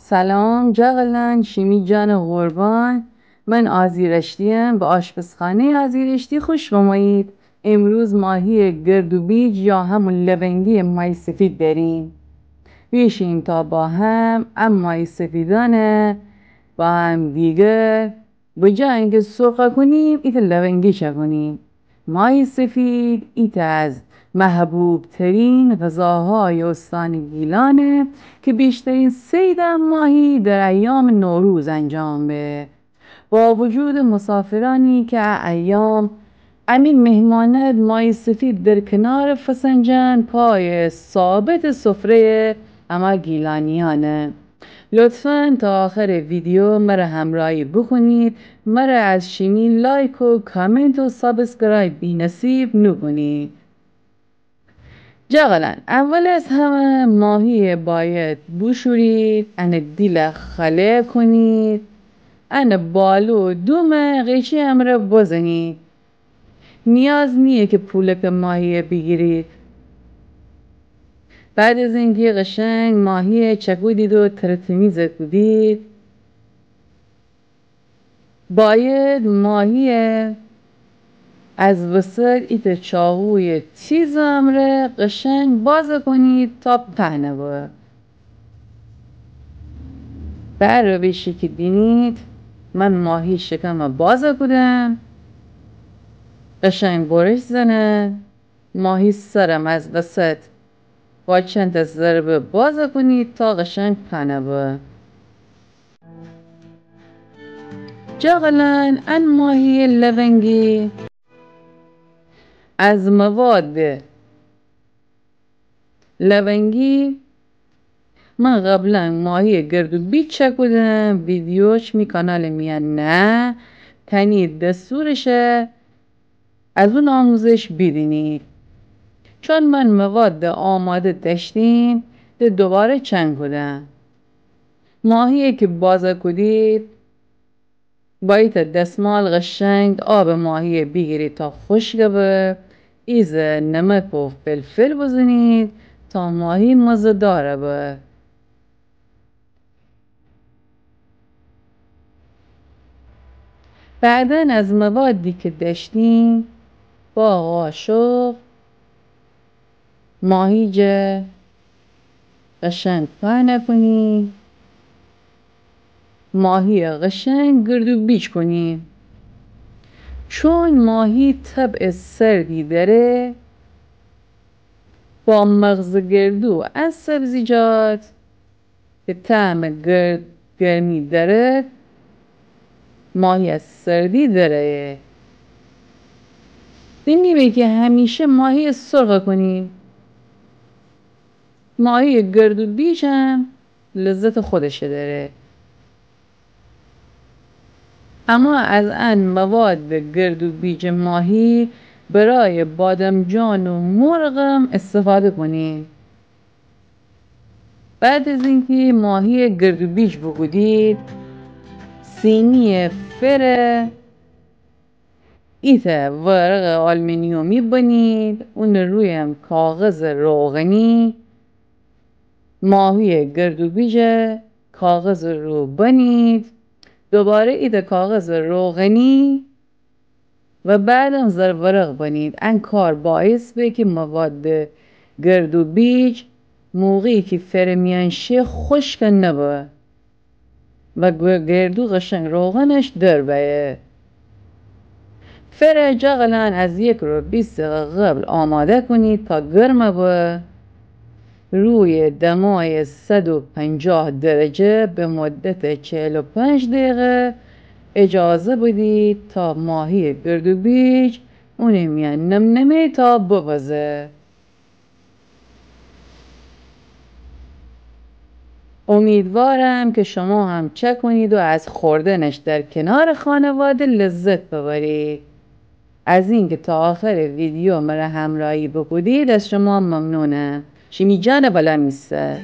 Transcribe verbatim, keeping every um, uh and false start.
سلام جغلان، شیمی جان قربان. من آزی رشتیم، به آشپزخانهٔ آزی رشتی خوش بمایید. امروز ماهی گردو بیج یا همون لونگی ماهی سفید داریم. بیشیم تا با هم ام ماهی سفیدانه با همدیگر به جای اینکه سرخه کنیم، ایته لونگی چکونیم. ماهی سفید ایته از محبوب‌ترین غذاهای استان گیلانه که بیشترین صید ماهی در ایام نوروز انجام به. با وجود مسافرانی که ا ایام امی مهمانه ماهی سفید در کنار فسنجان، پای ثابت سفرهٔ اما گیلانیانه. لطفاً تا آخر ویدیو مره همراهی بکنید. مره از شیمی لایک و کامنت و سابسکرایب بی‌نصیب نکنید. جغلان، اول از همه ماهی باید بشورید، ان دیل خالی کنید، ان بالو و دوم قیچی امره بزنید. نیاز نیه که پولک ماهی بیگیرید. بعد از اینکه قشنگ ماهی چکودید و ترتمیز کودید، باید ماهی از وسط ایته چاقوی تیز امره قشنگ باز کنید تا پهنه به. به ا روشی که دینید، من ماهی شکم باز کودم، قشنگ برش زنه، ماهی سرم از وسط با چند ضربه باز کنید تا قشنگ پهنه به. جغلان، ان ماهی لونگی از مواد لونگی، من قبلاً ماهی گردو بیج چکودم، ویدیوش می کانال میان نه، تنید دستورشه از اون آموزش بیدینید. چون من مواد آماده داشتیم، ده دوباره چنکودم. ماهی که باز کودید، با ایته دسمال قشنگ آب ماهی بیگیرید تا خشک به، ایزه نمک و فلفل بزنید تا ماهی مزه‌دار به. بعداً از موادی که داشتیم با قاشق ماهی جه قشنگ پهنه کنی، ماهی قشنگ گردو بیج کنی. چون ماهی طبع سردی داره، با مغز گردو از سبزیجات که طعم گرد گرمی داره، ماهی از سردی دره. دینی به که همیشه ماهی سرخه کنی. ماهی گردو بیجم لذت خودشه داره. اما از ان مواد گردو بیج ماهی برای بادمجان و مرغم استفاده کنی. بعد از اینکه ماهی گردو بیج بوکودید، سینی فره ایته ورق آلومینیومی بنید، اون رویم کاغذ روغنی، ماهی گردو بیجه کاغذ رو بنید، دوباره ایته کاغذ روغنی و بعدم زرورق بنید. ان کار باعث به که مواد گردو بیج موقعی که فره میان شه خشک نبه و گ-، گردو قشنگ روغنش در بیه. فره جغلان از یک رو بیست دقیقه قبل آماده کنید تا گرم به. روی دمای صد و پنجاه درجه به مدت چهل و پنج دقیقه اجازه بدید تا ماهی گردو بیج اون میان نم‌نمه تا بپزه. امیدوارم که شما هم چکنید و از خوردنش در کنار خانواده لذت ببرید. از اینکه تا آخر ویدیو مره همراهی بکودید، از شما ممنونم. شیمی جان بلا می سر.